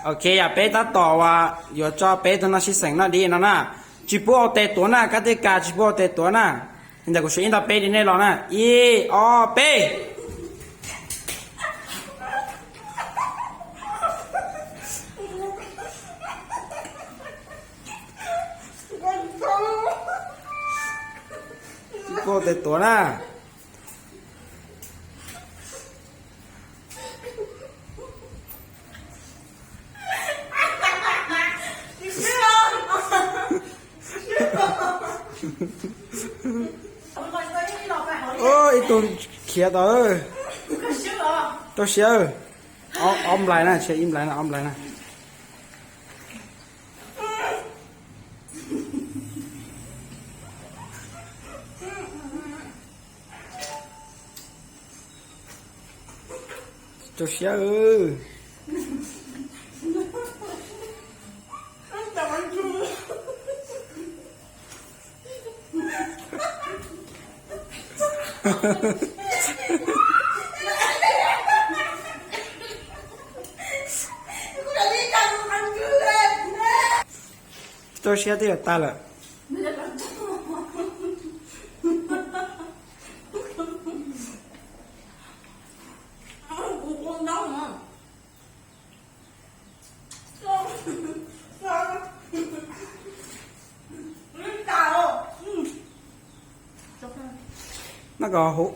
Ok, yog peb tab tom uas yuav tso peb tug no sib xeem noj dib no na. Tsis pub ua tes tuav na, kab tij kas tsis pub ua tes tuav na. Ntawm kuv suav ib ntau peb li nej los na. Ib, ob, peb. Tsis pub ua tes tuav na. Ib tug khiav tau. Rau siab. Ob nplais na, ib nplais na, ob nplais na. Rau siab. Rau siab twb yuav tag lawm. Noj kom huv.